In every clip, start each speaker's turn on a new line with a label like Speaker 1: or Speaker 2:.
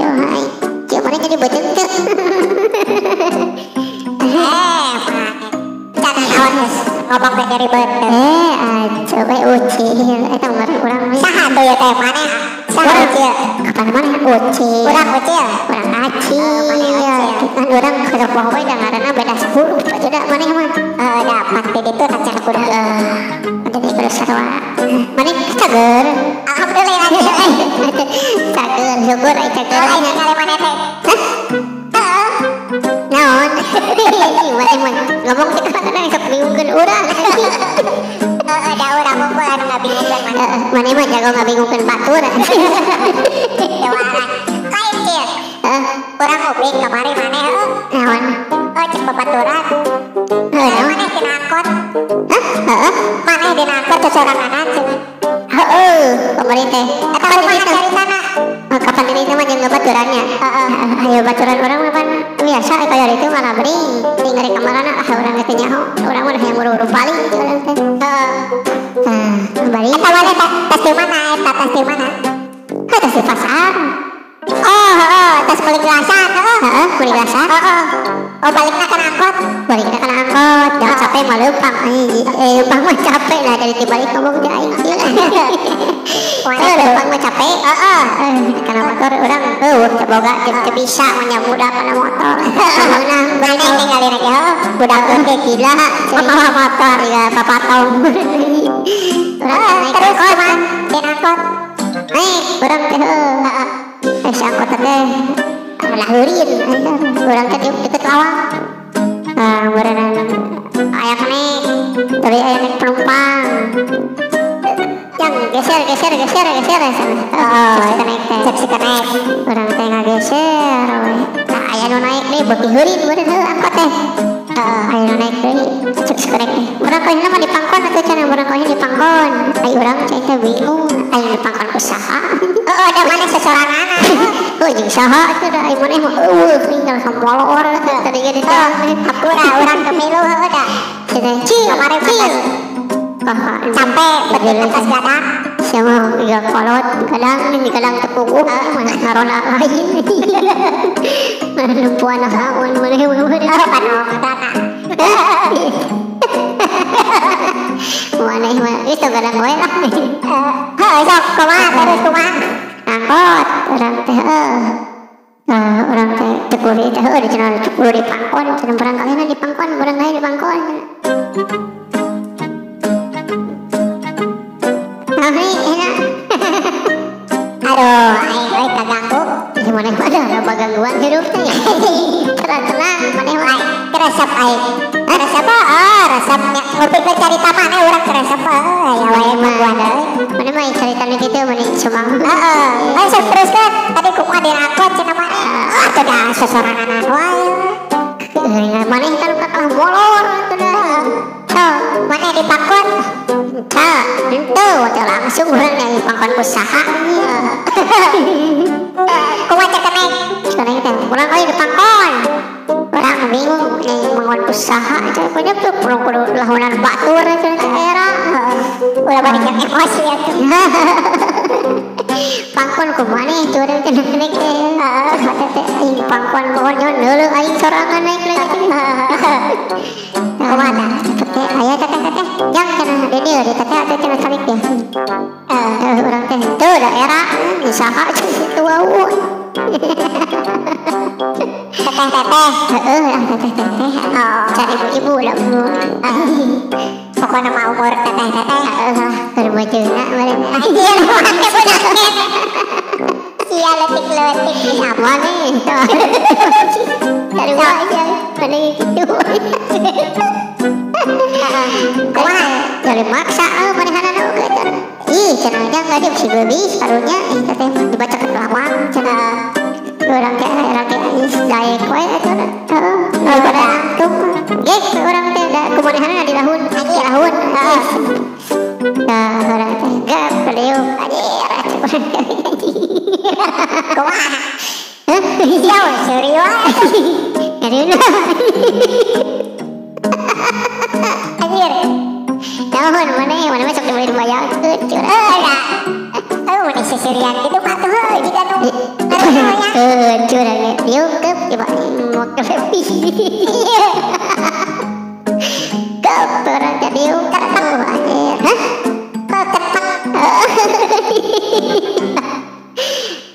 Speaker 1: Aduh aing. Kieu mana jadi beuteung teu.
Speaker 2: Can naon geus ngomong teh nyeri beuteung.
Speaker 1: Aduh we ucil eta ngaran urang we.
Speaker 2: Saha tuh ya teh maneh? Saha ucil?
Speaker 1: Kapan maneh ucil?
Speaker 2: Urang ucil.
Speaker 1: Urang acil. Kan urang keur poho we da ngaranna beda huruf atuh da maneh mah.
Speaker 2: Heeh, da pasti ditu tacan kudu.
Speaker 1: Jadi kudu sarua. Maneh cager.
Speaker 2: Alhamdulillah.
Speaker 1: Cager, syukur ai cager.
Speaker 2: Aing ningali maneh teh.
Speaker 1: Hah? Naon? Maneh mah ngomong teh kadang sok bingungkeun urang.
Speaker 2: Heeh, da urang unggul anu ngabingungkeun maneh.
Speaker 1: Maneh mah jago ngabingungkeun batur.
Speaker 2: Dewaran. Lain kieu. Urang nguping kamari maneh heuh.
Speaker 1: Naon?
Speaker 2: Oh, cek babaturan.
Speaker 1: Heuh,
Speaker 2: maneh dina angkot.
Speaker 1: Hah? Heeh.
Speaker 2: Maneh dina angkot sesoranganan cenah.
Speaker 1: Heeh, kamari teh.
Speaker 2: Eta kumaha caritana?
Speaker 1: Kapan ini mah jeung babaturannya?
Speaker 2: Heeh.
Speaker 1: Ayo baturan urang mah pan biasa kaya itu ngalabring. Tinggal di kamarana ah urang teh nyaho. Urang mah hayang buru-buru balik urang teh.
Speaker 2: Heeh.
Speaker 1: Tah, balik.
Speaker 2: Eta maneh tas di mana eta tas di mana?
Speaker 1: Heuh, tas di pasar.
Speaker 2: Oh, heeh, tas beli gelasan, heeh.
Speaker 1: Heeh, beli gelasan.
Speaker 2: Heeh. Oh, balikna kana angkot.
Speaker 1: Balikna kana angkot. Jangan capek mah leumpang. Leumpang mah capek lah dari dibalik ngomong teh aing sieun. Leumpang mah capek.
Speaker 2: Heeh.
Speaker 1: Kana motor urang eueuh teu boga teu bisa mah budak kana motor. Meunang
Speaker 2: maneh ningali lagi heuh,
Speaker 1: budak teh gila
Speaker 2: mawa motor
Speaker 1: ya papatong. Urang naik
Speaker 2: terus kumaha dina angkot?
Speaker 1: Naik urang teh heuh. Si angkot teh lahurin urang teh deket lawang. Berenang aya naik, tapi aya naik penumpang. Yang geser geser geser geser sana.
Speaker 2: Heeh,
Speaker 1: naik teh.
Speaker 2: Cek si kenek.
Speaker 1: Urang teh ngageser we. Nah, aya nu naik deui beuki heurin meureun heuh angkot teh.
Speaker 2: Heeh,
Speaker 1: aya nu naik deui cek si kenek teh. Urang kalihna mah dipangkon atuh cenah urang kalihna dipangkon. Ai urang cai teh bingung, aya dipangkon ku saha?
Speaker 2: Heeh, da maneh sesorangan.
Speaker 1: Heuh, jeung saha atuh da ai maneh mah eueuh tinggal samolor tadi ge di teh.
Speaker 2: Hampura urang teu milu heuh da.
Speaker 1: Cenah cil
Speaker 2: kamari
Speaker 1: cil.
Speaker 2: Capek berdiri atas gadang.
Speaker 1: Siapa juga kolot kadang ini kadang tepung mana ngarola lain. Mana lumpuan naon mana
Speaker 2: oh panong dana.
Speaker 1: Mana mah itu kadang we lah.
Speaker 2: Heuh sok kumaha terus kumaha?
Speaker 1: Angkot urang teh heuh. Nah, urang teh teu kudu teh heuh cenah kudu dipangkon cenah barangkalina dipangkon barangkali dipangkon.
Speaker 2: Aduh, aing euy kaganggu.
Speaker 1: Ih, maneh mah da loba gangguan hirup teh. Tenang-tenang maneh mah
Speaker 2: resep aing. Resep heeh, resep nya ngupikeun carita maneh urang resep heuh aya wae gangguan euy.
Speaker 1: Maneh mah carita nu kitu maneh sumang.
Speaker 2: Heeh. Ayo sok teruskeun. Tadi kumaha dina angkot cenah mah. Atuh da sosoranganan wae.
Speaker 1: Maneh kan kalah molor atuh da.
Speaker 2: Sok, maneh dipangkon.
Speaker 1: Henteu, henteu teu langsung urang dari pangkon ku saha.
Speaker 2: Kumaha cek kenek?
Speaker 1: Cek kenek teh urang kali dipangkon. Urang bingung nih mangkon ku saha teh pokoknya tuh kudu kudu lahunan batur cenah teh era.
Speaker 2: Ulah bari jeung emosi atuh.
Speaker 1: Pangkon ku maneh tuh urang teh kenek teh. Heeh, teh aing pangkon mohon nyon heueuh aing sorangan naik lagi.
Speaker 2: Kumaha tah?
Speaker 1: Teh aya teteh teteh jang cenah di dieu di teteh atuh cenah calik teh. Urang teh henteu da era saha cenah kitu wau.
Speaker 2: Teteh teteh.
Speaker 1: Heeh, teteh teteh.
Speaker 2: Oh,
Speaker 1: cari ibu-ibu lah.
Speaker 2: Pokokna mah umur teteh teteh.
Speaker 1: Heeh lah, keur bojeuna meureun.
Speaker 2: Anjir, make budak sia leutik-leutik
Speaker 1: di maneh. Sarua aja maneh kitu.
Speaker 2: Kumaha?
Speaker 1: Jadi maksa manehanana oge teh. Ih, cenah jang ka si beulis karunya ih teteh dibacakeun lawang cenah. Urang teh ih daek we atuh. Heeh, daripada angtung. Gek urang teh da kumanehanana di lahun, di lahun.
Speaker 2: Heeh.
Speaker 1: Nah, urang teh gep beliuk anjir atuh urang teh.
Speaker 2: Kumaha? Sia we seuri wae.
Speaker 1: Nyariuna.
Speaker 2: Anjir.
Speaker 1: Naon maneh maneh mah sok dibeli dibayarkeun curang.
Speaker 2: Heuh da. Heuh maneh seserian kitu mah tuh heuh jiga nu ngaruh nya.
Speaker 1: Curang diungkep tiba mau ke pipi. Kep urang teh diungkep anjir. Hah?
Speaker 2: Kok ketek.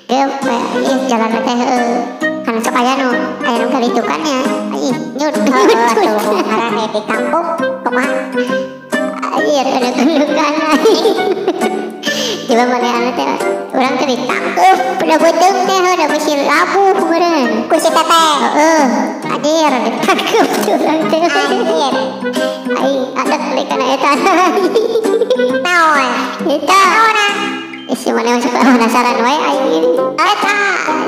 Speaker 1: Kep ih jalan teh kan sok aya nu kalitukan nya. Ih nyut.
Speaker 2: Atuh ngaranna di kampung kumaha?
Speaker 1: Anjir unek-unekan. Coba mana teh urang teh ditangkep udah beuteung teh udah bisi labuh meureun
Speaker 2: ku si teteh.
Speaker 1: Heeh, anjir ditangkep urang teh.
Speaker 2: Anjir.
Speaker 1: Aing adek deui kana eta.
Speaker 2: Naon?
Speaker 1: Eta.
Speaker 2: Naonna?
Speaker 1: Si mana masuk penasaran wae aing ini. Eta,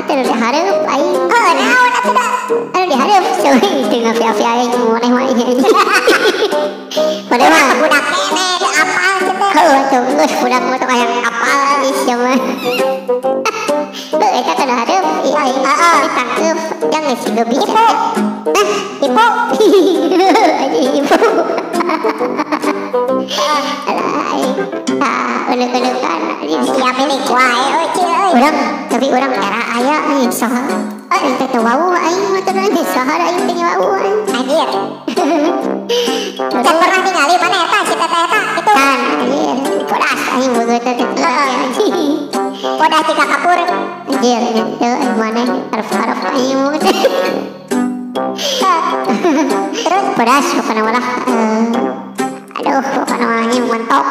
Speaker 1: itu nu dihareup aing.
Speaker 2: Heuh, naon atuh da?
Speaker 1: Anu dihareup coy teu ngapi-api aing maneh mah ieu. Maneh mah
Speaker 2: budak keneh teu apal kitu.
Speaker 1: Heuh atuh geus budak mah tong hayang apal ih sia mah. Heuh eta teh hareup ih aing ditangkep jang geus gebi.
Speaker 2: Ibu.
Speaker 1: Nah,
Speaker 2: ibu.
Speaker 1: Anjing ibu. Alah aing. Tah unek-unekan
Speaker 2: sia milik wae euy cil euy.
Speaker 1: Urang tapi urang era aya aing saha. Aing teh teu wawuh aing mah teh saha aing teh wawuh aing.
Speaker 2: Anjir. Can pernah ningali mana eta si teteh eta kitu.
Speaker 1: Kan anjir bodas aing beungeut teh anjing.
Speaker 2: Bodas jika kapur.
Speaker 1: Anjir teu aing maneh arep-arep aing mah.
Speaker 2: Terus
Speaker 1: bodas pokona malah aduh pokona mah anjing mentok.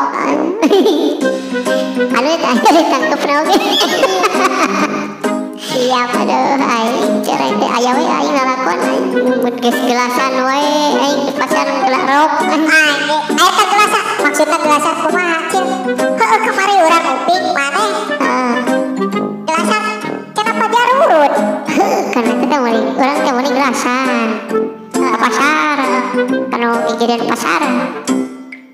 Speaker 1: Aduh eta ditangkep na oge.
Speaker 2: Siap.
Speaker 1: Aduh aing cerai teh aya we aing lalakon aing mun geus gelasan wae aing di pasar gelas rok.
Speaker 2: Anjing, aya teh gelasan maksudna gelasan kumaha cil? Heueuh kamari urang uping maneh.
Speaker 1: Heeh.
Speaker 2: Gelasan kenapa jarurut?
Speaker 1: Heuh kana teh meuli urang teh meuli gelasan. Ka pasar kanu gigireun pasar.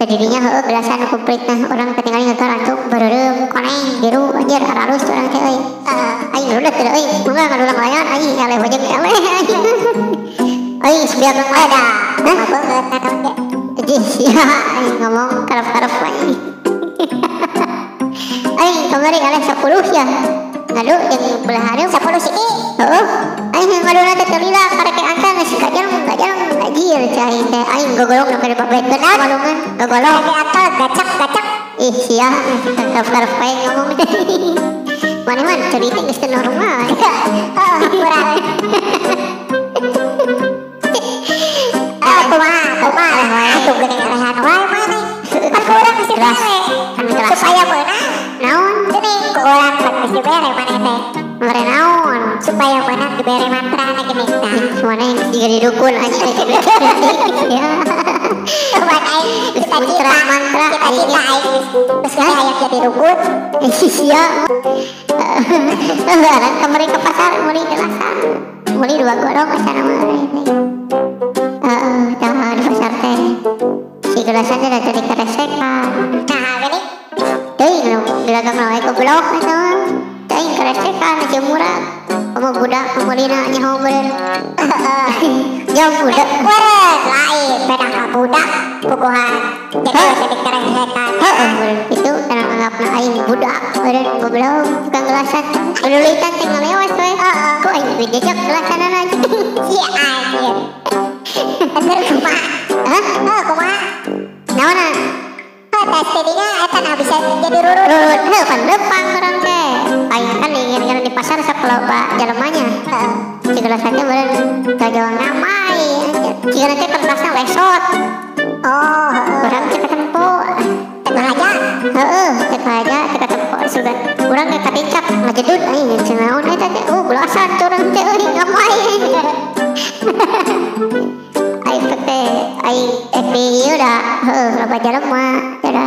Speaker 1: Jadinya heueuh gelasan komplit nah urang teh tingali ngetor antuk bareureum koneng biru anjir aralus urang teh euy. Aing rudet teh euy bunga ngadulang layan aing eleh bojeng eleh aing. Aing sebiak mah
Speaker 2: da.
Speaker 1: Hah?
Speaker 2: Beungeut naon ge.
Speaker 1: Jadi sia aing ngomong karep-karep aing. Aing kamari eleh 10 ya. Ngadu jeung belah hareup
Speaker 2: 10 siki.
Speaker 1: Heueuh. Aing ngaduna teh teu lila karek antan geus gajeng gajeng anjir cai aing teh aing gogolong sampe dipabetkeun walungan gogolong.
Speaker 2: Karek antal gacak-gacak.
Speaker 1: Ih sia karep-karep aing ngomong teh. Maneh mah cerita geus teu normal.
Speaker 2: Heeh, kurang. Kumaha kumaha atuh geuning elehan wae maneh. Kan ku urang geus dibere. Supaya meunang.
Speaker 1: Naon?
Speaker 2: Geuning ku urang kan geus dibere maneh teh.
Speaker 1: Mere naon?
Speaker 2: Supaya meunang dibere mantrana geuning tah.
Speaker 1: Maneh geus jadi dukun anjing. Ya.
Speaker 2: Cuman aing cita-cita
Speaker 1: mantra
Speaker 2: cita-cita aing geus hayang jadi dukun.
Speaker 1: Sia. Urang kamari ke pasar meuli gelasan. Meuli 2 gorong asana mah aing. Heeh, tah di pasar teh. Si gelasan teh tadi karesekan.
Speaker 2: Nah, geuning.
Speaker 1: Teuing nu dagang wae goblok eta mah. Teuing karesekan jeung murah. Komo budak meulina nyaho meureun. Nya budak
Speaker 2: meureun lain pedah ka budak puguhan. Jadi jadi karesekan.
Speaker 1: Heeh, meureun kitu kana nganggapna aing budak meureun goblok tukang gelasan. Pedulitan teh ngalewas we.
Speaker 2: Heeh.
Speaker 1: Ku aing dijejak gelasanana anjing.
Speaker 2: Si anjir. Bener kumaha?
Speaker 1: Hah?
Speaker 2: Heuh kumaha?
Speaker 1: Naonna?
Speaker 2: Heuh tes tidinya eta nah bisa jadi rurut.
Speaker 1: Rurut heuh pan leumpang urang teh. Aing kan ingin di pasar sok loba jelemanya.
Speaker 2: Heeh.
Speaker 1: Si gelasan teh meureun kajawang ramai anjir. Cigana teh kertasna lesot.
Speaker 2: Oh, heeh.
Speaker 1: Urang teh katempo.
Speaker 2: Teu aja.
Speaker 1: Heeh, teu aja teu katempo sugan. Urang teh katincak ngajedud aing cenah naon eta teh. Oh, gelasan curang teh euy ngamai. Aing teh aing di ieu da heueuh loba jelema teh da.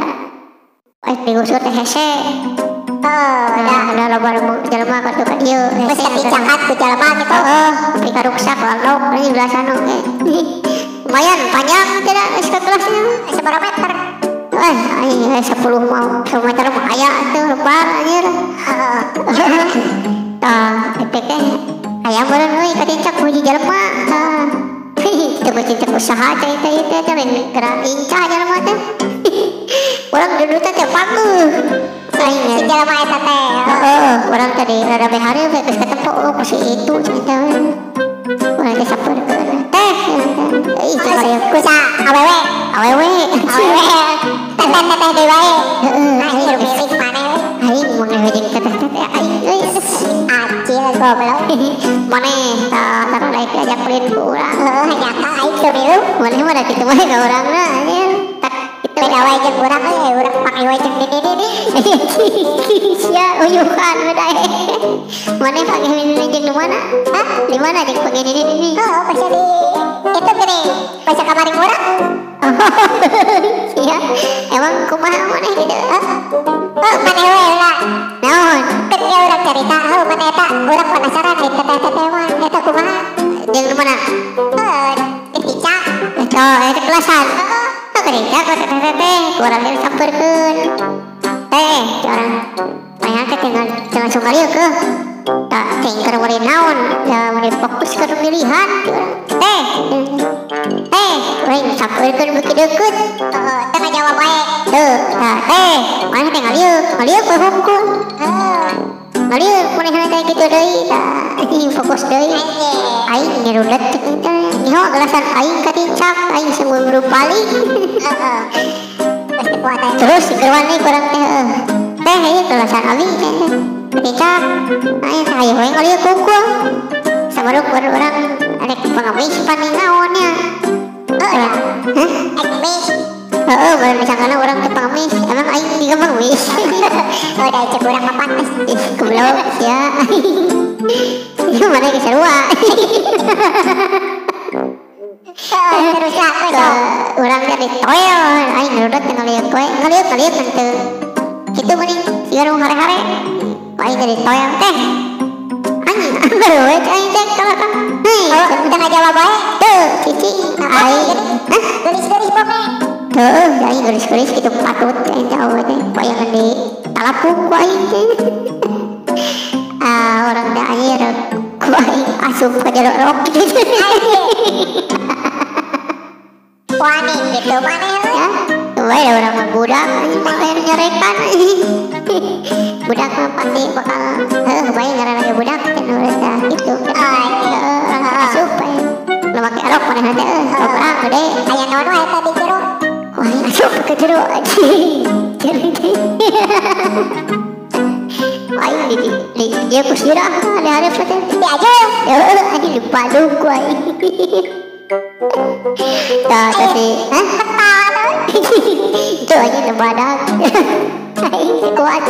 Speaker 1: Aing digusur teh hese.
Speaker 2: Oh,
Speaker 1: da da loba jelema ka ka dieu
Speaker 2: Geus katincakan ku jelema kitu.
Speaker 1: Heeh, nepi ka ruksak lalok anjing gelasan oge. Lumayan panjang teh da geus ka gelasna.
Speaker 2: Sabaraha meter?
Speaker 1: Aing 10 mau 10 meter mah aya atuh lebar anjir.
Speaker 2: Heeh.
Speaker 1: Tah, eta teh aya meureun euy katincak ku hiji jelema. Tah. Teu katincak usaha cai teh ieu teh lain geura lincah jelema teh. Urang dudutan teh pangeuh. Aing
Speaker 2: Si jelema eta teh.
Speaker 1: Heeh, urang tadi rada behari we geus ketempo oh ku si itu cenah teh. Urang teh sampeurkeun. Teh, ih cenah
Speaker 2: Ku sa awewe.
Speaker 1: Awewe.
Speaker 2: Awewe. Teteh-teteh deui wae.
Speaker 1: Heeh,
Speaker 2: Aing milik maneh we.
Speaker 1: Aing mun jeung teteh-teteh aing euy.
Speaker 2: Acil goblok.
Speaker 1: Maneh tah taruh daek diajak ulin ku urang.
Speaker 2: Heeh, nyata aing teu milu.
Speaker 1: Maneh mah da kitu mah ka urangna anjir. Tak kitu.
Speaker 2: Beda wae jeung urang euy, urang panggil wae jeung nini-nini.
Speaker 1: Sia uyuhan we daek. Maneh panggil nini jeung di mana?
Speaker 2: Hah?
Speaker 1: Di mana jeung panggil nini-nini?
Speaker 2: Heeh, pasti di itu gini, pasti kamari urang.
Speaker 1: Sia, emang kumaha maneh gitu?
Speaker 2: Hah? Oh, maneh we lah.
Speaker 1: Naon?
Speaker 2: Kan dia urang cerita, heuh maneh eta urang penasaran di teteh-teteh mah eta kumaha?
Speaker 1: Jeung di mana?
Speaker 2: Heuh, di Tica.
Speaker 1: Oh, eta kelasan.
Speaker 2: Heeh.
Speaker 1: Oh, kerja ka teteh-teteh, ku urang teh sampeurkeun. Teh, urang maneh teh tinggal langsung ngalieu keuh. Tak teh keur meuli naon, da meuli fokus keur pilihan ti urang. Teh, teh, urang sampeurkeun beuki deukeut.
Speaker 2: Heeh, teu ngajawab wae.
Speaker 1: Teu, tah teh, maneh teh ngalieu, ngalieu we hungkul.
Speaker 2: Heeh.
Speaker 1: Ngalieu manehna teh kitu deui, tah anjing fokus deui.
Speaker 2: Anjing.
Speaker 1: Aing nyerudet cek teh. Nyaho gelasan aing katincak, aing seburu paling.
Speaker 2: Heeh. Geus teu kuat aing.
Speaker 1: Terus geruan deui ku urang teh heuh. Teh ieu gelasan abi teh. Katincak. Aing teh hayu we ngalieu kungkul. Sabaruk urang arek pangamis paning naon nya.
Speaker 2: Heeh.
Speaker 1: Hah?
Speaker 2: Ek mis.
Speaker 1: Heeh, baru disangkana urang teh pangamis. Emang aing juga pangamis.
Speaker 2: Oh, da cek urang mah pantes.
Speaker 1: Ih, goblok sia. Ieu mana geus sarua.
Speaker 2: Heeh, terus lah we sok.
Speaker 1: Urang teh ditoel, aing ngerudet teh ngalieu we, ngalieu-ngalieu kan teu. Kitu meuning siga nu hare-hare. Aing teh ditoel teh. Anjing, baru we aing teh kalahkan. Hei,
Speaker 2: Oh, teu ngajawab wae.
Speaker 1: Teu, cicing aing. Hah?
Speaker 2: Geulis-geulis pome.
Speaker 1: Heuh, aing geulis-geulis kitu patut aing teh awewe teh bayangan di talapung ku aing teh. Ah, urang teh anjir ku aing asup ka jero rok gitu.
Speaker 2: Wani gitu maneh euy.
Speaker 1: Ya, we urang mah budak anjing mah aya nu nyarekan. Budak mah pasti bakal heuh bae ngaranna ge budak teh nu tah kitu.
Speaker 2: Anjing.
Speaker 1: Heeh, urang teh asup bae. Nu make rok manehna teh eueuh, rok urang gede.
Speaker 2: Aya naon wae eta di jero?
Speaker 1: Wah, aing asup ke jero anjing. Aing di dia ku sirah di hareup teh.
Speaker 2: Diajul.
Speaker 1: Heueuh, anjing dipadung ku aing. Tah tah si, hah?
Speaker 2: Betal euy.
Speaker 1: Itu anjing teu badag. Aing teu kuat.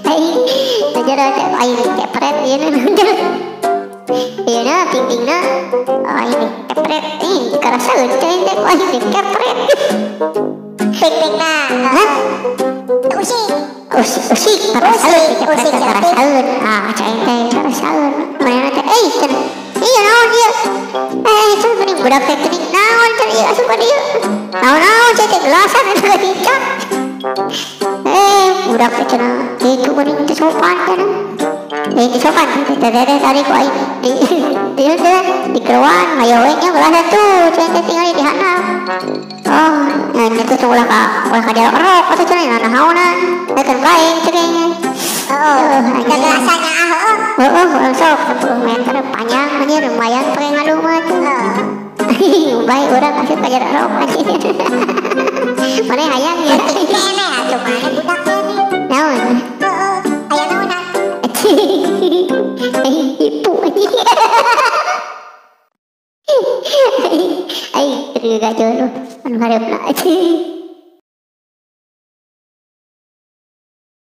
Speaker 1: Aing teu jero teh aing kepret ieu na. Ieu na pingpingna aing dikepret. Ih, karasaeun cai teh ku aing dikepret.
Speaker 2: Pingpingna.
Speaker 1: Hah?
Speaker 2: Teu usik.
Speaker 1: Usik, usik, karasaeun dikepret
Speaker 2: Usik,
Speaker 1: teh karasaeun. Ah, cai teh karasaeun. Manehna teh euy cenah. Iya naon ieu? Eh, cenah geuning budak teh geuning naon cenah ieu asup ka dieu. Naon-naon cai teh gelasan eta katincak. Eh, budak teh cenah kitu geuning teu sopan cenah. Eh, teu sopan teh teh tadi ku aing di di teh di keruan hayo we nya gelasan tuh cai teh tingali di handap. Oh, nya teh ulah ka jero rok atuh cenah nanaonan. Teh keur bae cenah.
Speaker 2: Heeh,
Speaker 1: Heeh,
Speaker 2: da
Speaker 1: anjing.
Speaker 2: gelasannya ah heueuh.
Speaker 1: Heeh, urang sok 10 meter panjang anjir lumayan pake ngadu mah tuh.
Speaker 2: Heeh.
Speaker 1: Bae urang asup ka jero rok anjing. Maneh hayang ya?
Speaker 2: Penting keneh atuh maneh budak keneh.
Speaker 1: Naon?
Speaker 2: Heeh, aya naonan?
Speaker 1: Aing tipu anjing. Aing keur gajol anu hareupna anjing.